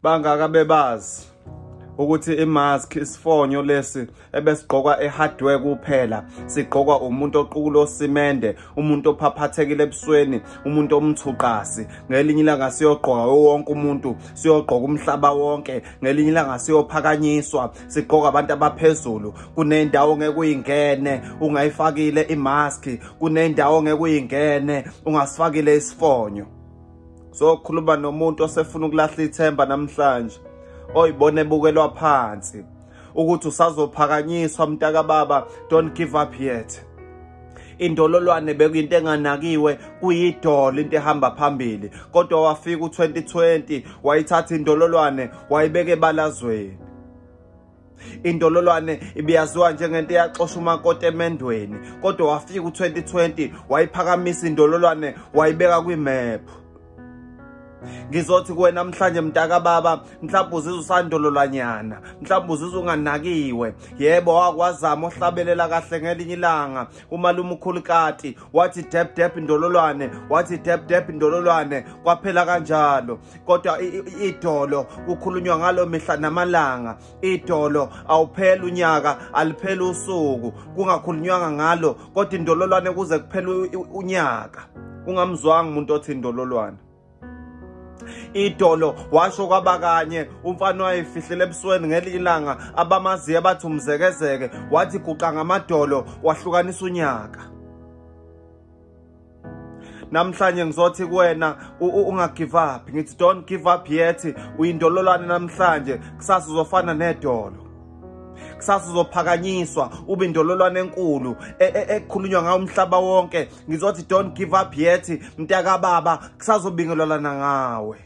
Bangaka bebazi ukuthi imask isifonyo lesi ebesigqokwa ehardware kuphela, sigqokwa umuntu oqukula osimende, umuntu ophaphathekile ebusweni, umuntu omthuqasi. Ngelinye ilanga siyogqoka wonke umuntu, siyogqoka umhlaba wonke. Ngelinye ilanga siyophakanyiswa, sigqoka abantu abaphezulu. Kunendawo ngeke uyingene ungayifakile imask, kunendawo ngeke uyingene ungasifakile isifonyo. So khuluma nomuntu osefuna ukulahla ithemba namhlanje, oyibona ebukelwa phansi, ukuthi usazophakanyiswa mntaka baba. Don't give up yet. Indololwane bekuyinto enganakiwe, kuyidolo into ehamba phambili, kodwa wafika u2020 wayithatha indololwane wayibeka ebalazweni. Indololwane ibiyaziwa njengento eyaxosha umakoti emendweni, kodwa wafika u2020 wayiphakamisa indololwane wayibeka kwimap. Ngizothi kuwe namhlanje mntaka baba, mhlawumbe uzizwa usandololwanyana, mhlawumbe uzizwa unganakiwe. Yebo, wakwazama ohlabelela kahle ngelinye ilanga, umalume ukhulukati wathi dep dep indololwane, wathi dep dep indololwane, kwaphela kanjalo. Kodwa idolo kukhulunywa ngalo mihla namalanga. Idolo awupheli unyaka, alipheli usuku kungakhulunywanga ngalo, kodwa indololwane kuze kuphele unyaka ungamzwanga umuntu othi indololwane. Idolo washo kwabakanye umfana wayefihlele ebusweni ngelinye ilanga, abamaziyo bathi umzekezeke, wathi guqa ngamadolo wahlukanisa unyaka. Namhlanje ngizothi kuwena unga give up, ngithi don't give up yet. Uyindololwane namhlanje, kusasa uzofana nedolo, kusasa uzophakanyiswa ube indololwane enkulu ekukhulunywa ngayo umhlaba wonke. Ngizothi don't give up yet mntaka baba, kusazobingelelana ngawe.